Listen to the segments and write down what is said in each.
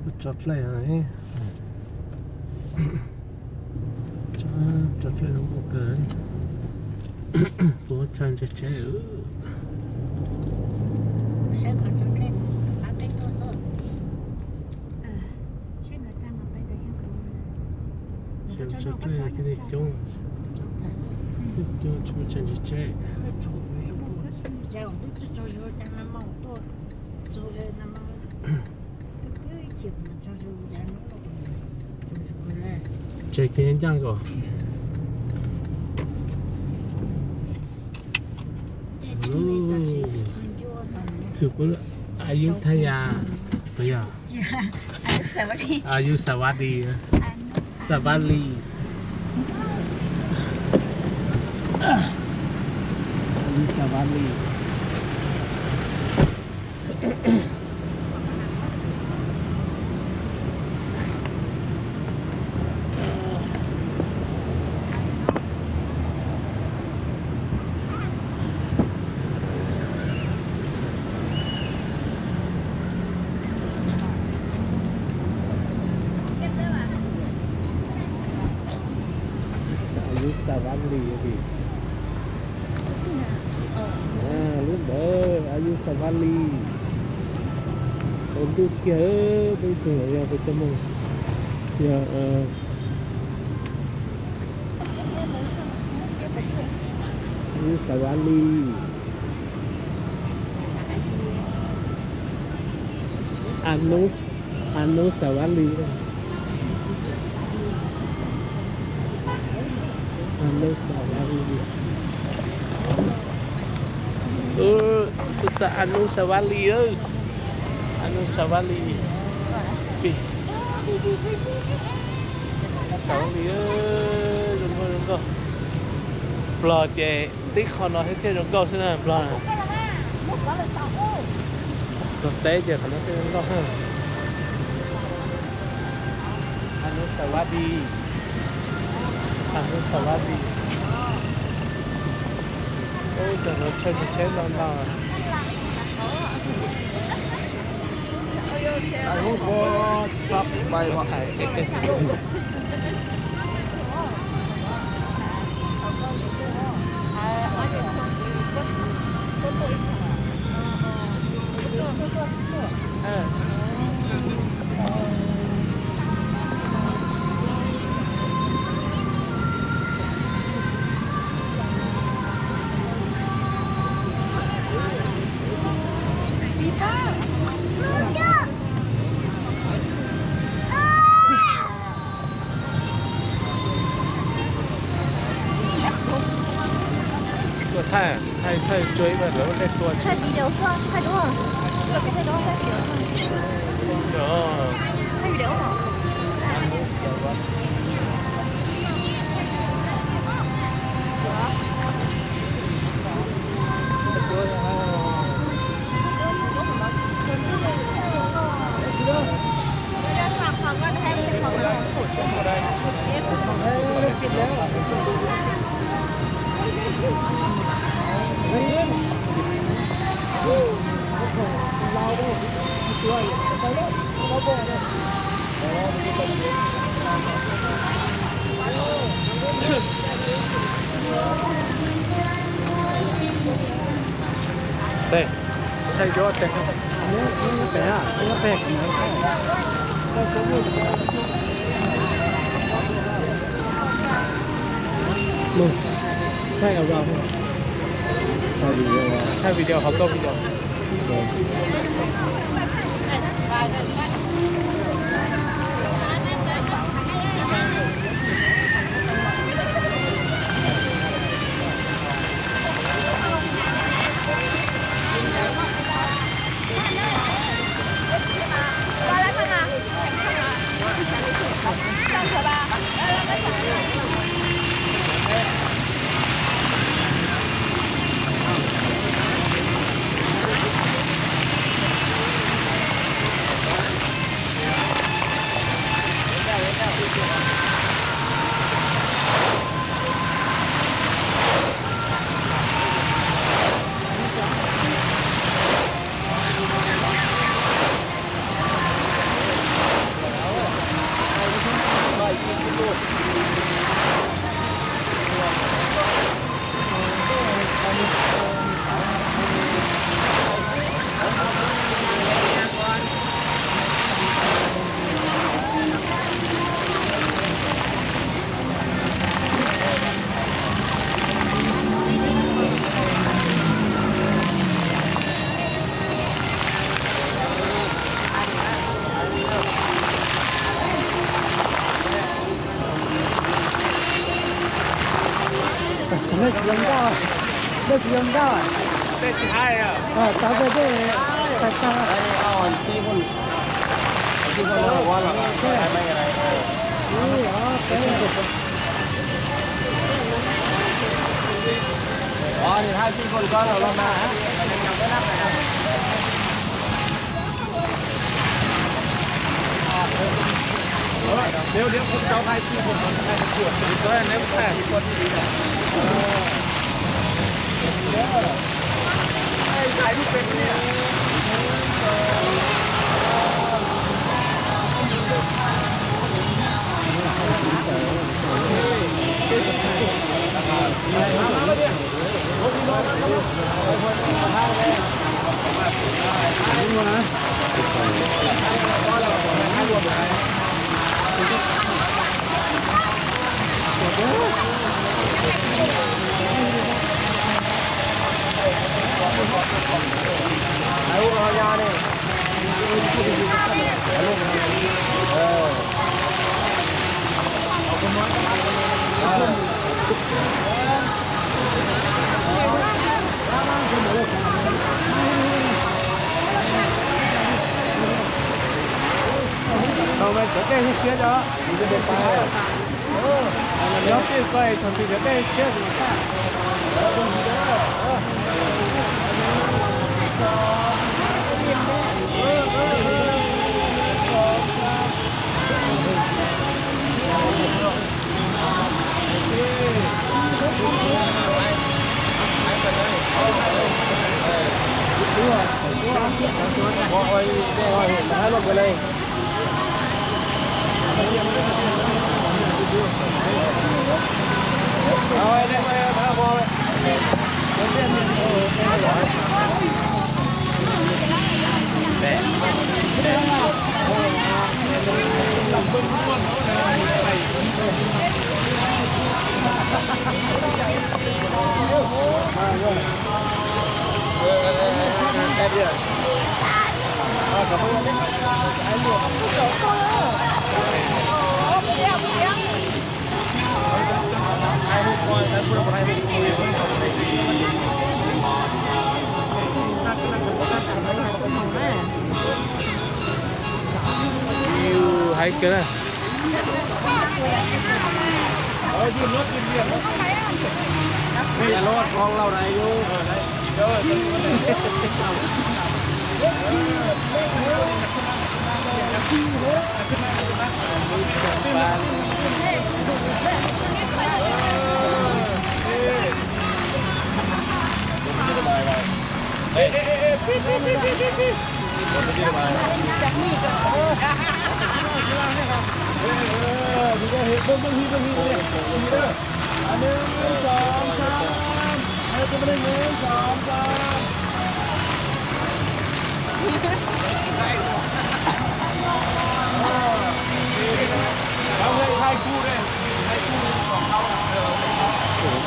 Tso dlej, tso dlej zoo nkauj kawg. Puas tshaj ntseg tsheb. Tso dlej thiaj li coob, coob tsis muaj tshaj ntseg tsheb. Tseg kiag ncaj nkaus. Txwm puab Ayutthaya, puas yog? Ayusavali. Savali. Ayusavali. Ayusavali li. Lub ntawd Ayusavali. Tsaus ntuj kiag, peb txog yog peb tso moo, yog Ayusavali. Anus, Anusavali. Anusavali. Tus txawm Anusavali, Anusavali. Anusavali, zoo nkauj zoo nkauj. Nplog ces tib qho no thiaj zoo nkauj xwb na, Nplog. Nplog teb ces qhov no thiaj zoo nkauj. Anusavali, Anusavali. Ub, cov no tsheb, tsheb ntau ntau. Tuaj thaij, thaij, thaij tsuag ib pliag lawv ua dej tua. Tes, thaij duab tes. Mus, thaij video, thaij video hauv koj video. Dej tsis zoo nkauj, dej tsis zoo nkauj. Dej tsis haib. Tau tej dej tag tag. Nếu, nếu không cho hai sư một, hai sư một, tôi nếu không phải thì con đi. Ai, sai lúc bên kia. Thaum mas cov dej siab siab os, nyob twj ko thaum twg cov dej siab. Hais kiag na. Hneev, soo, saab. Hneev, soo, saab.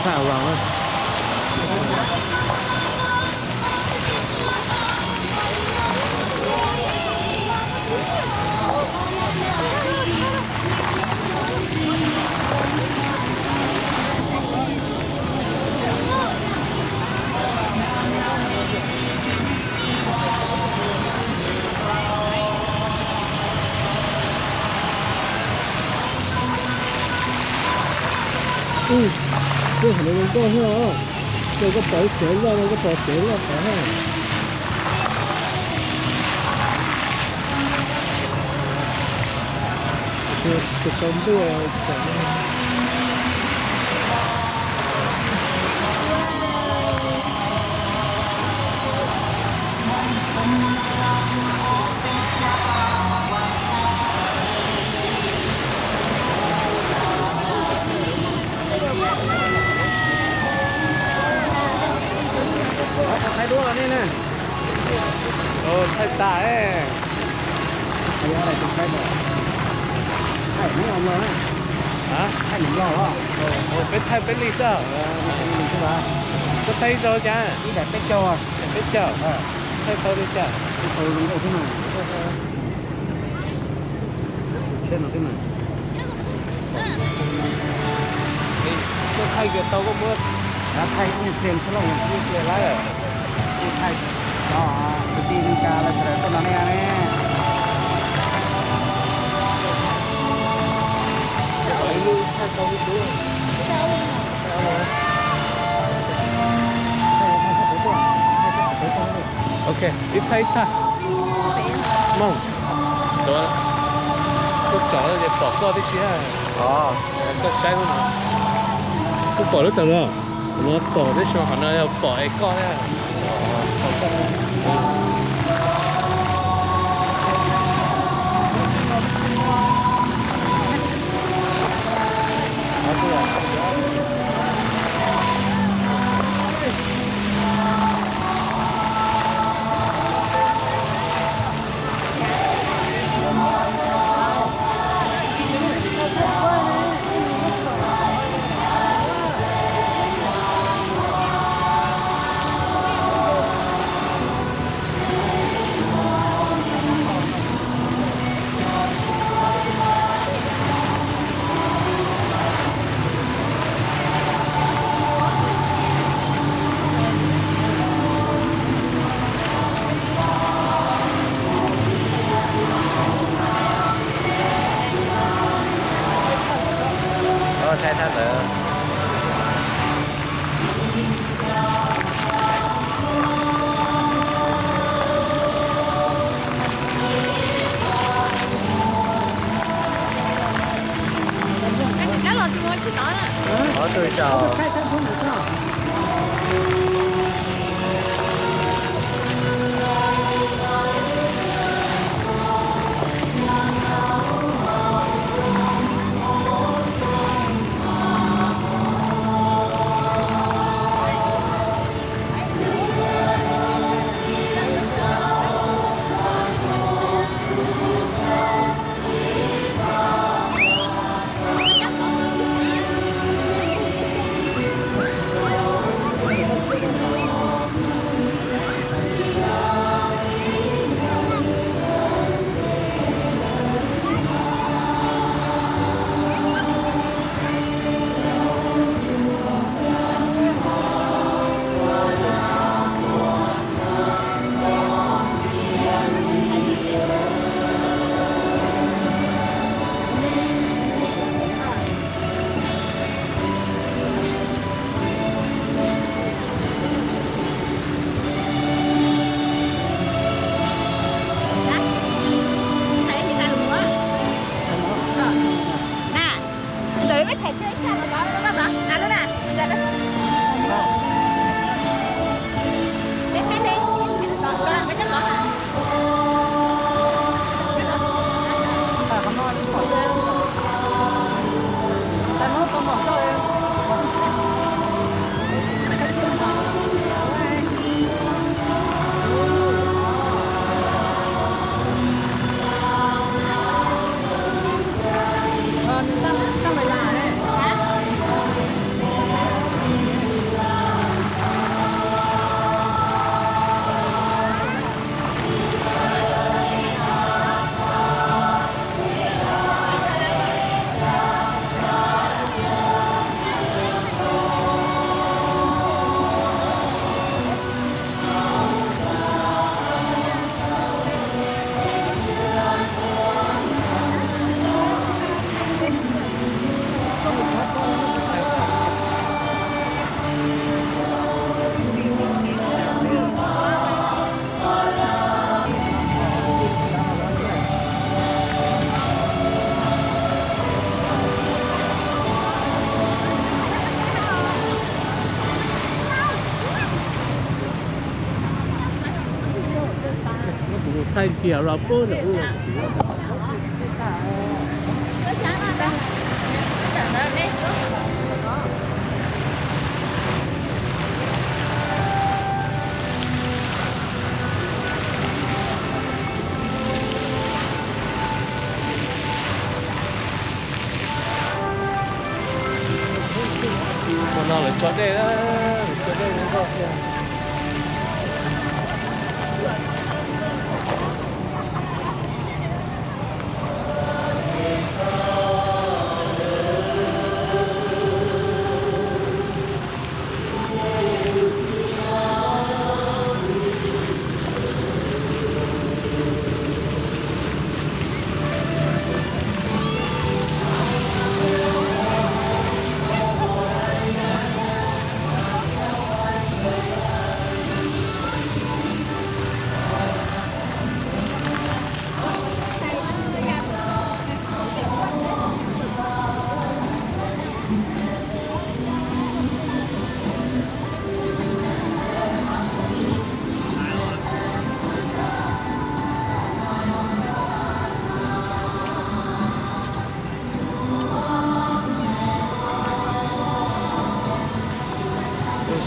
Thaij vas na. Ub, tej qhov no zoo nkauj thiab os. Ces koj pom ib tsev loj no, koj pom tsev loj qhov na. Tus tau ntuj tseem. Thaij duab los nej na. Thaij tas. Peb thaij peb li xwb. Koj thaij ib zaug cas? Peb caug. Thaij tau li cas? Koj thaij kiag tau koj muab. Thaij ib pliag xwb los ib pliag lawm. Thaij no, kwv tij neej tsa lawv sawv daws tuaj no ne ne. Ok, ib thaij ib thaij. Mog, tuaj tsom ces pom koj tib si. Koj saib lub no, kuj pom lub tawm no. No pom tib si, qhov no yog pom es koj. Thaij thaj ntawd. Thaij ntsia los puag nram ub los. Ua no lawv tso dej, lawv tso dej zoo nkauj tiag.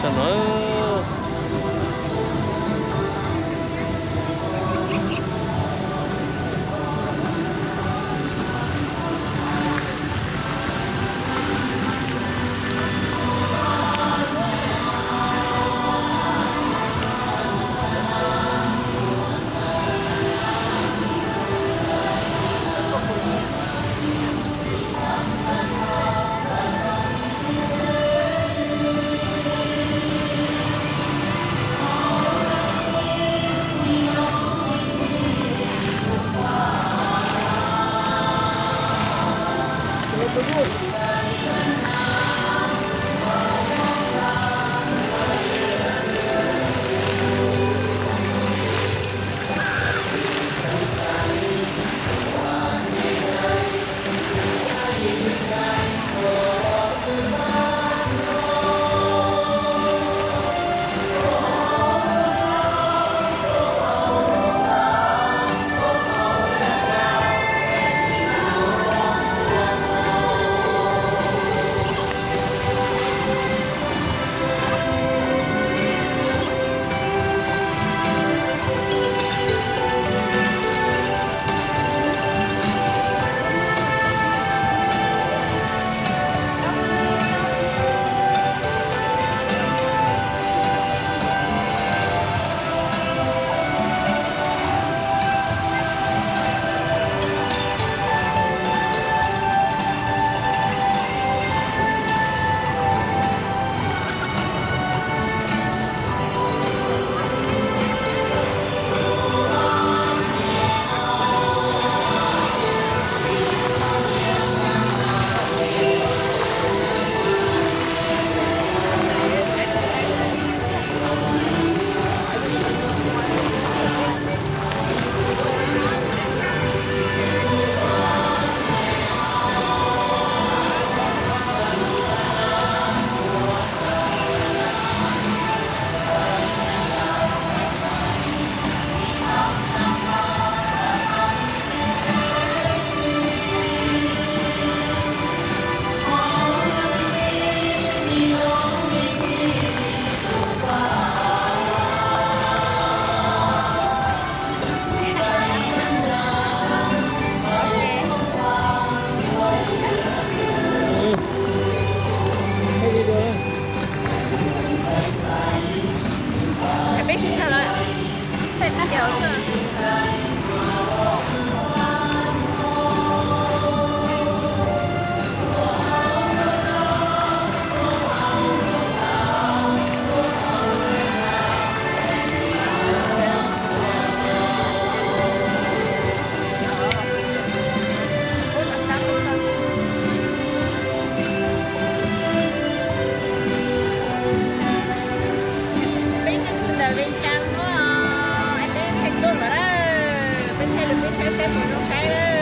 Tso no. Peb sib tham lawm. Peb nyob ntawm Vias Cas no, es peb thaij tuaj lawm na, peb thaij rau peb saib saib puas zoo saib lawm.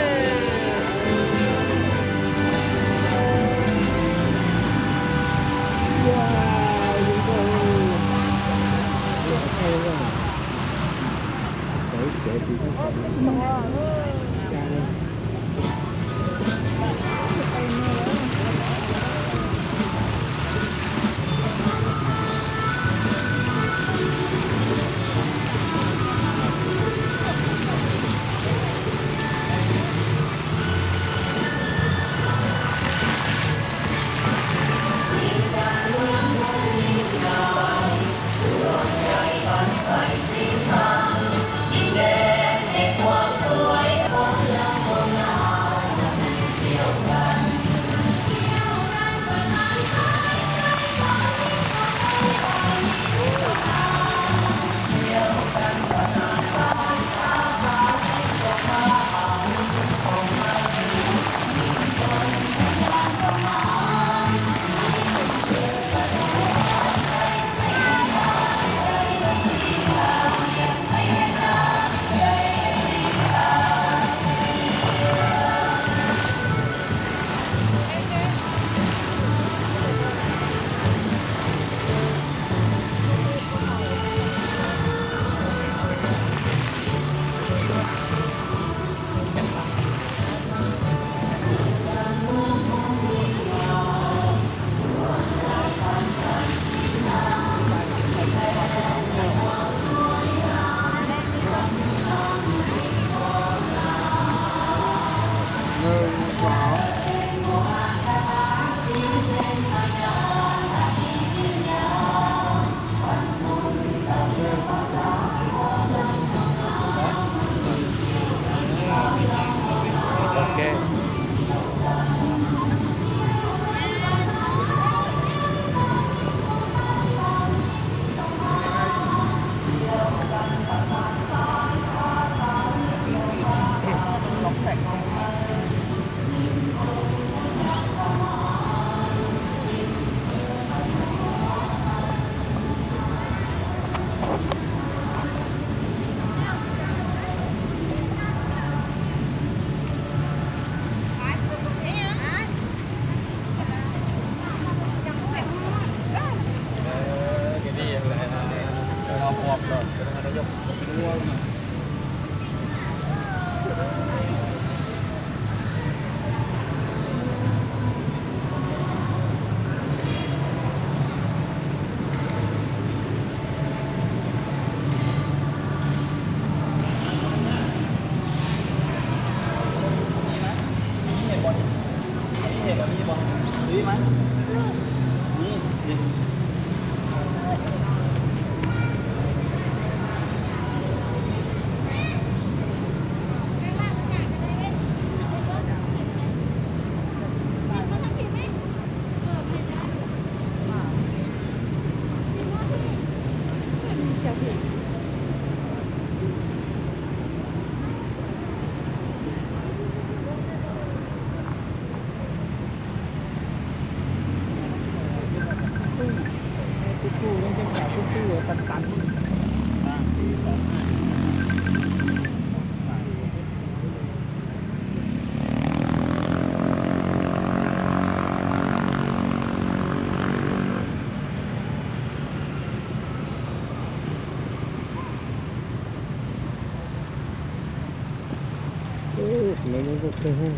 Ub, no muaj nkauj kawg.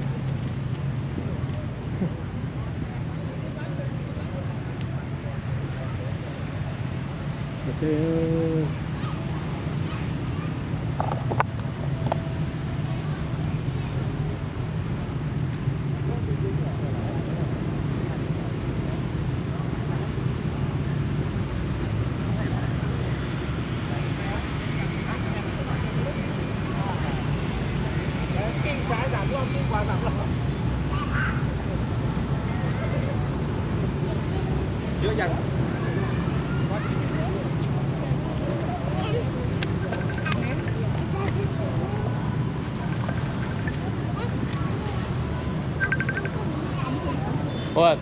What?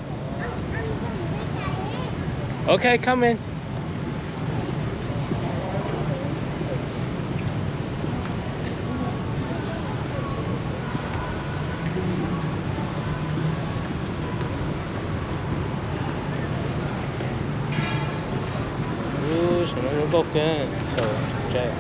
Okay, come in. Ub, saum no zoo nkauj kawg, saum tsev.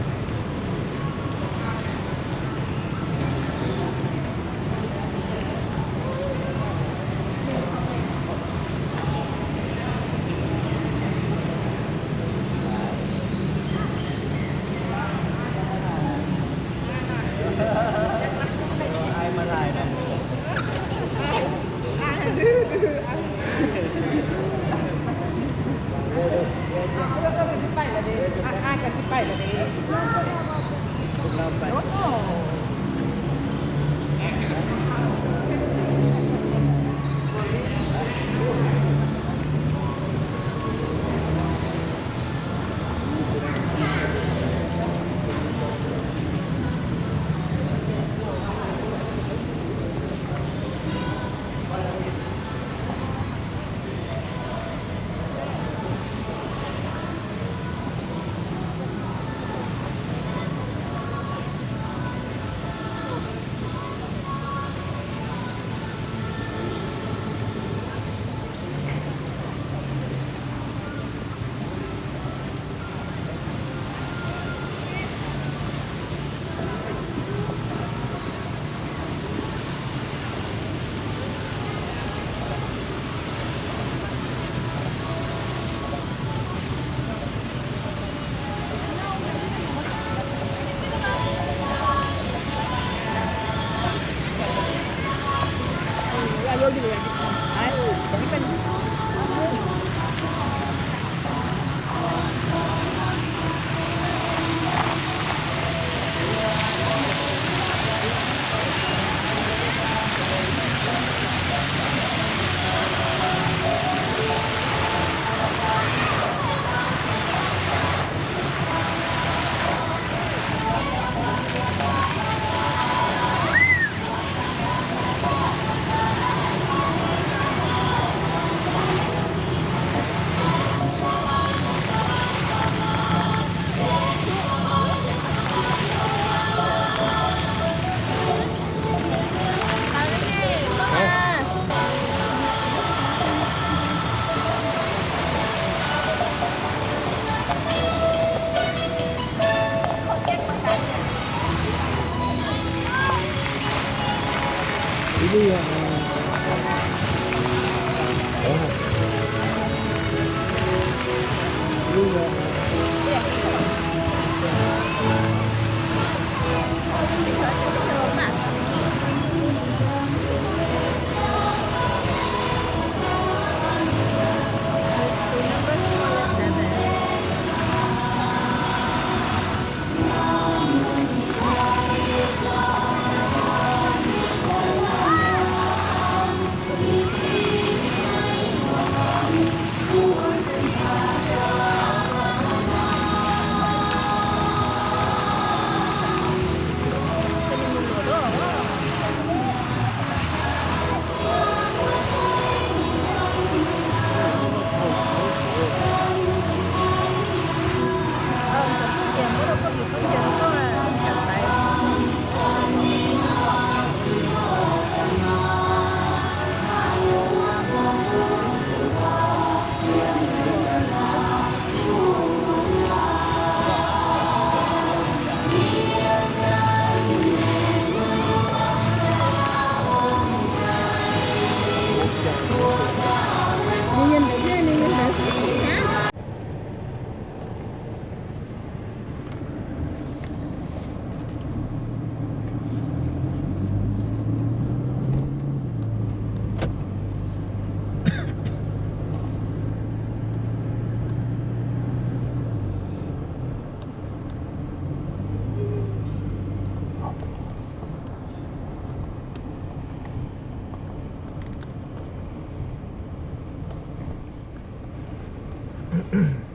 Twb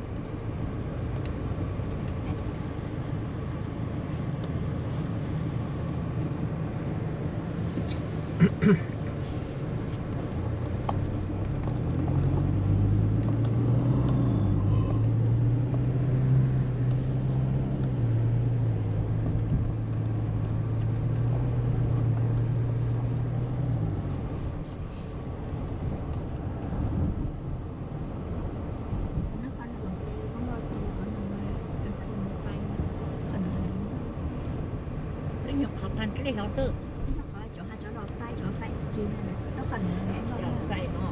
nyuag qhov qas dlej hov xwb. Pais no.